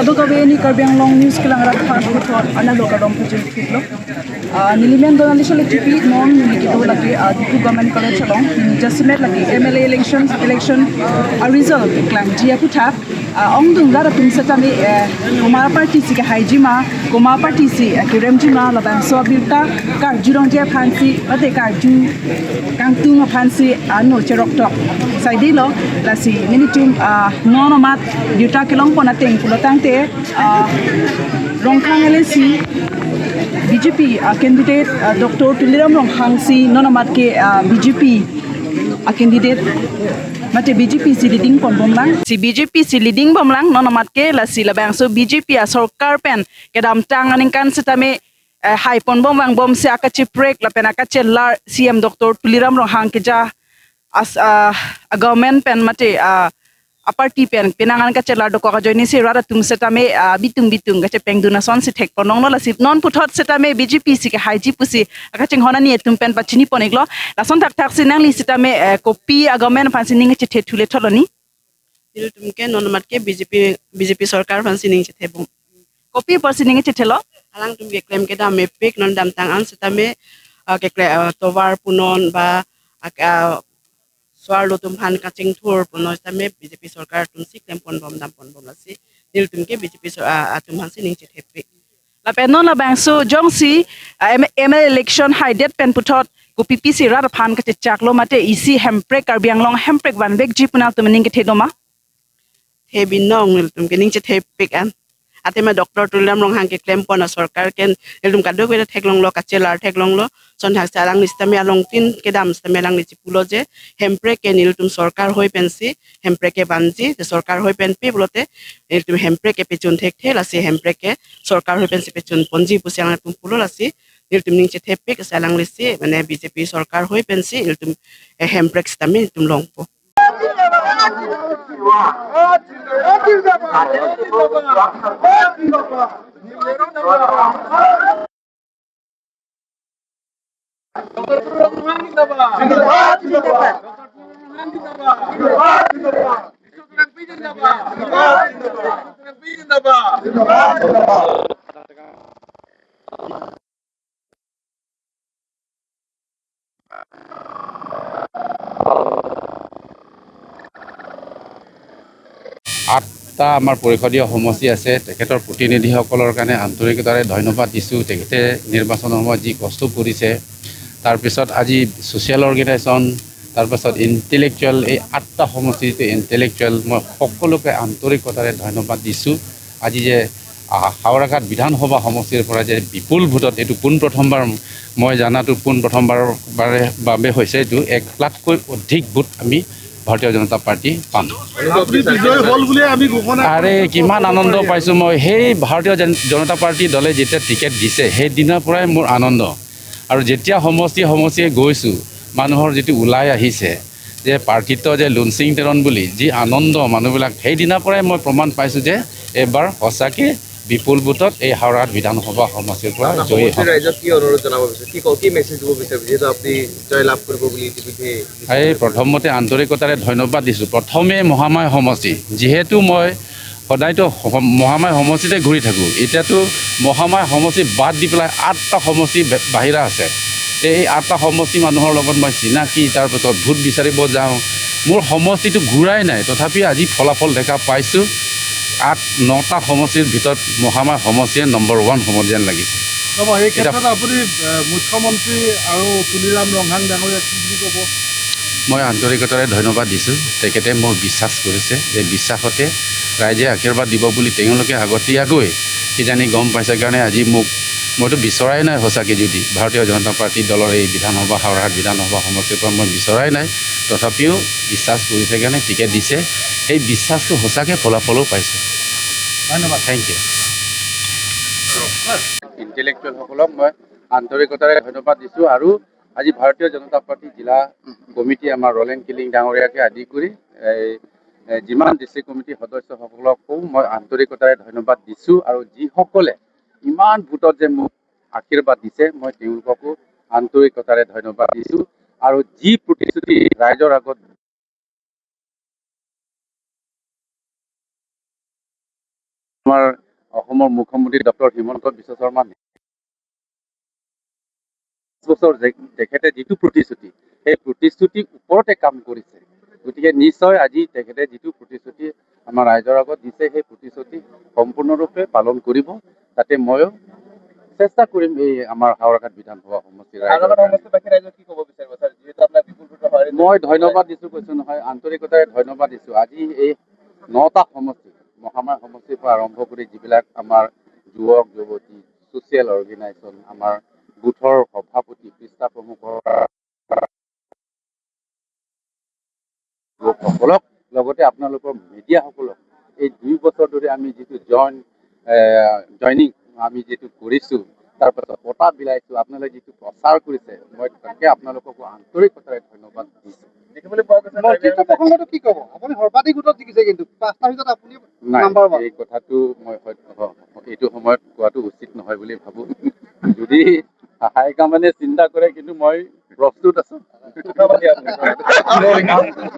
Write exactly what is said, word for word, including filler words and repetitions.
Kadokave neli Karbi Anglong News kelang rat aphan puthot arnam along kardom pajirthiplo. Ah, neli men Donali Shalichipi, non neli kedo lake, ah, Diphu Government College along, neli jasemet lake M L A election, election, ah, result keklangji aputhak, ah, ongdung rat atum setame, eh, komat aparty si kehaiji ma, komat aparty si, eh, keremji ma, labangso abirta karjurongji aphansi, mate karju kangtung aphansi, ah, non cheroktok. Saidelo, lasi nelitum, ah, non amat birta kelongpon ateng pulotangte, ah, Rongkhang L A C B J P, ah, candidate, ah, Doctor Tuliram Ronghang si non amat ke, ah, B J P, ah, candidate mate B J P si leading ponbomlang. Si B J P si leading bomlang non amat ke, lasi labangso B J P asorkar pen kedamtang aningkan setame, eh, haiponbom vangbomsi akacheprek lapen akachelar C M Doctor Tuliram Ronghang keja as, ah, a government pen mate, ah, aparty pen penang an kachelar dokok ajoinesi rat atum setame, ah, bitung bitung kachepengdun asonsi thekponlonglo, lasi non puthot setame B J P si kehaiji pusi akachinghon ani atum pen pachiniponiklo. Lason thakthaksi nangli setame, eh, kopi a government aphansi ning chethe thule thotlo ni? Nelitum ke non amat ke B J P, B J P sorkar aphansi ning chethebom. Kopi apotsi ning chethelo? Alangtum keklem kedam mepik, non damtang an setame, ah, kekle, ah, tovar punon ba, ah, ah, soarlo atum aphan kachingthur punon setame B J P sorkar atumsi klemponbom damponbom, lasi nelitum ke B J P so, ah, atum aphansi ning chethepik. Lapen non labangso jongsi, ah, M-, M L A election haidet pen puthot kopi pisi rat aphan kachechaklo mate isi hemprek, Karbi Anglong hemprek vanvekji pu nangtum ning kethe doma? The binong, nelitum ke ning chethepik an. Athema Doctor Tuliram Ronghang keklempon asorkar ke nelitum kadokave theklonglo, kachelar theklonglo. Lason thaksi alangli setame alongtin kedam setame alangli chipulo je hemprek ke nelitum sorkar hoi pensi hemprek kevanji, je sorkar hoi pen pi pulote nelitum hemprek ke pechun thekthe, lasi hemprek ke sorkar hoi pensi pechunponji pusi alangtum pulo, lasi nelitum ning chethepik, lasi alanglisi mane B J P sorkar hoi pensi nelitum, eh, hemprek setame nelitum longpo. আঠটা আমাৰ পৰিষদীয় সমষ্টি আছে, তেখেতৰ প্ৰতিনিধিসকলৰ কাৰণে আন্তৰিকতাৰে ধন্যবাদ দিছোঁ। তেখেতে নিৰ্বাচনৰ সময়ত যি কষ্ট কৰিছে, তাৰপিছত আজি ছ'চিয়েল অৰ্গেনাইজেশ্যন, তাৰপাছত ইণ্টেলেকচুৱেল, এই আঠটা সমষ্টিতে ইণ্টেলেকচুৱেল, মই সকলোকে আন্তৰিকতাৰে ধন্যবাদ দিছোঁ। আজি যে, আহ, হাওৰাঘাট বিধানসভা সমষ্টিৰ পৰা যে বিপুল ভোটত, এইটো পোন প্ৰথমবাৰ, মই জানাতো পোন প্ৰথমবাৰৰ বাৰে, বাবে হৈছে, এইটো এক লাখকৈ অধিক ভোট আমি ভাৰতীয় জনতা পাৰ্টি পাম। আপুনি বিজয় হ'ল বুলিয়ে আমি ঘোষণা আৰে, কৰিছোঁ। কিমান আনন্দ পাইছোঁ মই। সেই ভাৰতীয় জন-, জনতা পাৰ্টি দলে যেতিয়া টিকেট দিছে, সেইদিনাৰ পৰাই মোৰ আনন্দ। আৰু যেতিয়া সমষ্টি সমষ্টিয়ে গৈছোঁ, মানুহৰ যিটো ওলাই আহিছে যে প্ৰাৰ্থিত্ব যে লুনচিং তেৰণ বুলি যি আনন্দ মানুহবিলাক, সেইদিনাৰ পৰাই মই প্ৰমাণ পাইছোঁ যে এইবাৰ সঁচাকৈ বিপুল ভোটত এই হাওৰাঘাট বিধানসভা সমষ্টিৰ পৰা জয়ী হ'ব। সমষ্টিৰ ৰাইজক কি অনুৰোধ জনাব বিচাৰে, কি ক-, কি মেছেজ দিব বিচাৰে, যিহেতু আপুনি জয় লাভ কৰিব বুলি ইতিমধ্যে? এই প্ৰথমতে আন্তৰিকতাৰে ধন্যবাদ দিছোঁ। প্ৰথমে মহামায়া সমষ্টি, যিহেতু মই সদায়তো সম-, মহামায়া সমষ্টিতে ঘূৰি থাকোঁ, এতিয়াতো মহামায়া সমষ্টি বাদ দি পেলাই আঠটা সমষ্টি বে-, বাহিৰা আছে। এই আঠটা সমষ্টি মানুহৰ লগত মই চিনাকি, তাৰপিছত ভোট বিচাৰিব যাওঁ। মোৰ সমষ্টিটো ঘূৰাই নাই, তথাপি আজি ফলাফল দেখা পাইছোঁ, আঠ নটা সমষ্টিৰ ভিতৰত মহামায়া সমষ্টিয়ে নম্বৰ ওৱান হ'ব যেন লাগিছে। হ'ব, এই এতিয়া ক্ষেত্ৰত আপুনি, এ, মুখ্যমন্ত্ৰী আৰু তুলিৰাম ৰংহাং ডাঙৰীয়াক কি বুলি ক'ব? মই আন্তৰিকতাৰে ধন্যবাদ দিছোঁ। তেখেতে মোৰ বিশ্বাস কৰিছে, এই বিশ্বাসতে ৰাইজে আশীৰ্বাদ দিব বুলি তেওঁলোকে আগতীয়াকৈ কিজানি গম পাইছে কাৰণে আজি মোক, মইতো বিচৰাই নাই সঁচাকৈ যদি ভাৰতীয় জনতা পাৰ্টি দলৰ এই বিধানসভা, হাওৰাঘাট বিধানসভা সমষ্টিৰ পৰা মই বিচৰাই নাই, তথাপিও বিশ্বাস কৰিছে কাৰণে টিকেট দিছে। সেই বিশ্বাসটো সঁচাকৈ ফলাফলো পাইছে। ধন্যবাদ। Thank you. ইণ্টেলেকচুৱেলসকলক মই আন্তৰিকতাৰে ধন্যবাদ দিছোঁ আৰু আজি ভাৰতীয় জনতা পাৰ্টি জিলা কমিটি আমাৰ ৰলেন কিলিং ডাঙৰীয়াকে আদি কৰি এই, এই যিমান ডিষ্ট্ৰিক্ট কমিটি সদস্যসকলকো মই আন্তৰিকতাৰে ধন্যবাদ দিছোঁ আৰু যিসকলে ইমান ভোটত যে মোক আশীৰ্বাদ দিছে, মই তেওঁলোককো আন্তৰিকতাৰে ধন্যবাদ দিছোঁ আৰু যি প্ৰতিশ্ৰুতি ৰাইজৰ আগত আমাৰ অসমৰ মুখ্যমন্ত্ৰী ডক্টৰ হিমন্ত বিশ্ব শৰ্মা বছৰ যে তেখেতে যিটো প্ৰতিশ্ৰুতি, সেই প্ৰতিশ্ৰুতিৰ ওপৰতে কাম কৰিছে। গতিকে নিশ্চয় আজি তেখেতে যিটো প্ৰতিশ্ৰুতি আমাৰ ৰাইজৰ আগত দিছে, সেই প্ৰতিশ্ৰুতি সম্পূৰ্ণৰূপে পালন কৰিব। তাতে ময়ো চেষ্টা কৰিম এই আমাৰ হাওৰাঘাট বিধানসভা সমষ্টিৰ ৰাইজৰ কাৰণে। সমষ্টিবাসী ৰাইজক কি ক'ব বিচাৰিব ছাৰ, যিহেতু আপোনাক বিপুল ভোটৰ সঁহাৰি দিছে? মই ধন্যবাদ দিছো, কৈছো নহয়, আন্তৰিকতাৰে ধন্যবাদ দিছো। আজি এই নটা সমষ্টি, মহামাৰী সমষ্টিৰ পৰা আৰম্ভ কৰি যিবিলাক আমাৰ যুৱক যুৱতী, ছ'চিয়েল অৰ্গেনাইজেশ্যন, আমাৰ বুথৰ সভাপতি, পৃষ্ঠা প্ৰমুখৰ লোকসকলক, লগতে আপোনালোকৰ মিডিয়াসকলক, এই দুই বছৰ ধৰি আমি যিটো জইন জইনিং আমি যিটো কৰিছো, তাৰ পাছত পতা বিলাইছো, আপোনালোকে যিটো প্ৰচাৰ কৰিছে, মই তাকে আপোনালোককো আন্তৰিকতাৰে ধন্যবাদ দিছো। দেখিবলৈ পোৱা গৈছে মন্ত্ৰীত্ব প্ৰসংগটো কি ক'ব? আপুনি সৰ্বাধিক ভোটত জিকিছে, কিন্তু পাঁচটা ভিতৰত আপুনি নাই, নাম্বাৰ ওৱান। এই কথাটো মই হয়তো, এইটো সময়ত কোৱাটো উচিত নহয় বুলি ভাবো। যদি হাই কমাণ্ডে চিন্তা কৰে, কিন্তু মই প্ৰস্তুত আছো। ধন্যবাদ দিয়া আপোনাক।